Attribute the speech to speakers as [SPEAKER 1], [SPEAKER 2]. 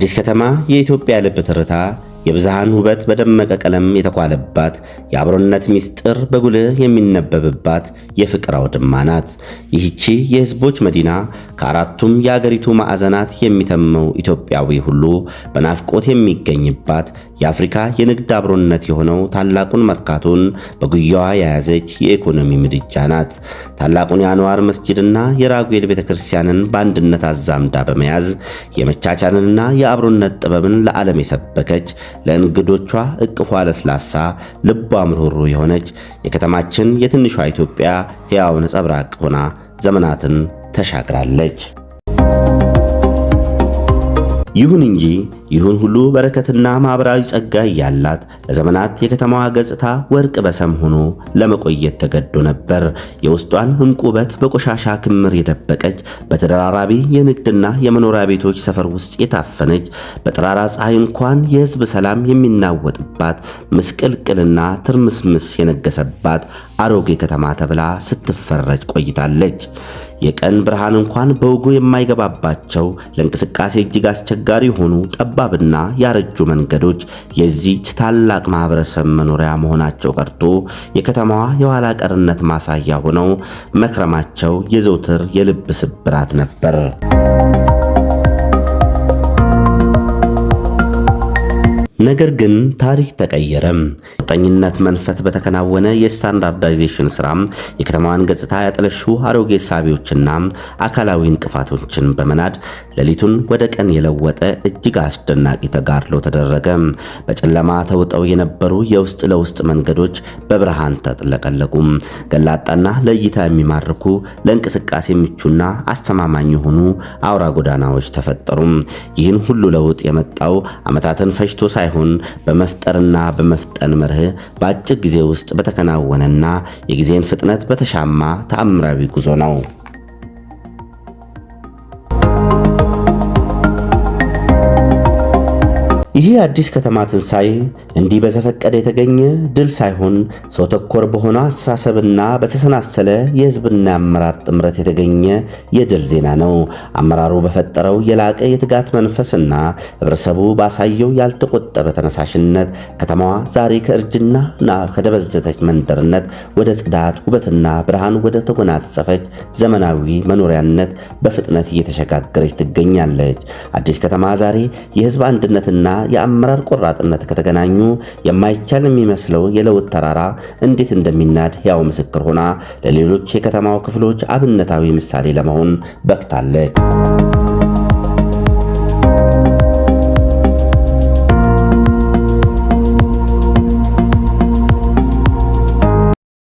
[SPEAKER 1] አዲስ ከተማ የኢትዮጵያ ልብ ትርታ፣ የብዝሃን ውበት በደመቀ ቀለም የተኳለባት፣ የአብሮነት ምስጢር በጉልህ የሚነበብባት የፍቅር አውድማ ናት። ይህቺ የሕዝቦች መዲና ከአራቱም የአገሪቱ ማዕዘናት የሚተመው ኢትዮጵያዊ ሁሉ በናፍቆት የሚገኝባት፣ የአፍሪካ የንግድ አብሮነት የሆነው ታላቁን መርካቶን በጉያዋ የያዘች የኢኮኖሚ ምድጃ ናት። ታላቁን የአንዋር መስጂድና የራጉኤል ቤተክርስቲያንን በአንድነት አዛምዳ በመያዝ የመቻቻልንና የአብሮነት ጥበብን ለዓለም የሰበከች፣ ለእንግዶቿ እቅፏ ለስላሳ ልቧ ርኅሩህ የሆነች የከተማችን የትንሿ ኢትዮጵያ ሕያው ነጸብራቅ ሆና ዘመናትን ተሻግራለች። ይሁን እንጂ ይሁን ሁሉ በረከትና ማኅበራዊ ጸጋ እያላት ለዘመናት የከተማዋ ገጽታ ወርቅ በሰም ሆኖ ለመቆየት ተገዶ ነበር። የውስጧን ዕንቁ ውበት በቆሻሻ ክምር የደበቀች፣ በተደራራቢ የንግድና የመኖሪያ ቤቶች ሰፈር ውስጥ የታፈነች፣ በጠራራ ፀሐይ እንኳን የሕዝብ ሰላም የሚናወጥባት፣ ምስቅልቅልና ትርምስምስ የነገሰባት አሮጌ ከተማ ተብላ ስትፈረጅ ቆይታለች። የቀን ብርሃን እንኳን በወጉ የማይገባባቸው፣ ለእንቅስቃሴ እጅግ አስቸጋሪ የሆኑ ጠባብና ያረጁ መንገዶች የዚህች ታላቅ ማህበረሰብ መኖሪያ መሆናቸው ቀርቶ የከተማዋ የኋላ ቀርነት ማሳያ ሆነው መክረማቸው የዘውትር የልብ ስብራት ነበር። ነገር ግን ታሪክ ተቀየረም። ቁርጠኝነት መንፈስ በተከናወነ የ standardization ስራ የከተማዋን ገጽታ ያጠለሹ አሮጌ እሳቤዎችና አካላዊ እንቅፋቶችን በመናድ ሌሊቱን ወደ ቀን የለወጠ እጅግ አስደናቂ ተጋድሎ ተደረገ። በጨለማ ተውጠው የነበሩ የውስጥ ለውስጥ መንገዶች በብርሃን ተጥለቀለቁ። ገላጣና ለእይታ የሚማርኩ፣ ለእንቅስቃሴ ምቹና አስተማማኝ የሆኑ አውራ ጎዳናዎች ተፈጠሩ። ይህን ሁሉ ለውጥ የመጣው ዓመታትን ፈጅቶ ሳይሆን በመፍጠርና በመፍጠን መርህ በአጭር ጊዜ ውስጥ በተከናወነና የጊዜን ፍጥነት በተሻማ ተአምራዊ ጉዞ ነው። ይህ አዲስ ከተማ ትንሣኤ እንዲህ በዘፈቀደ የተገኘ ድል ሳይሆን ሰው ተኮር በሆነ አስተሳሰብና በተሰናሰለ የሕዝብና የአመራር ጥምረት የተገኘ የድል ዜና ነው። አመራሩ በፈጠረው የላቀ የትጋት መንፈስና ህብረተሰቡ ባሳየው ያልተቆጠበ ተነሳሽነት ከተማዋ ዛሬ ከእርጅናና ከደበዘተች መንደርነት ወደ ጽዳት፣ ውበትና ብርሃን ወደ ተጎናጸፈች ዘመናዊ መኖሪያነት በፍጥነት እየተሸጋገረች ትገኛለች። አዲስ ከተማ ዛሬ የሕዝብ አንድነትና የአመራር ቆራጥነት ከተገናኙ የማይቻል የሚመስለው የለውጥ ተራራ እንዴት እንደሚናድ ያው ምስክር ሆና ለሌሎች የከተማው ክፍሎች አብነታዊ ምሳሌ ለመሆን በቅታለች።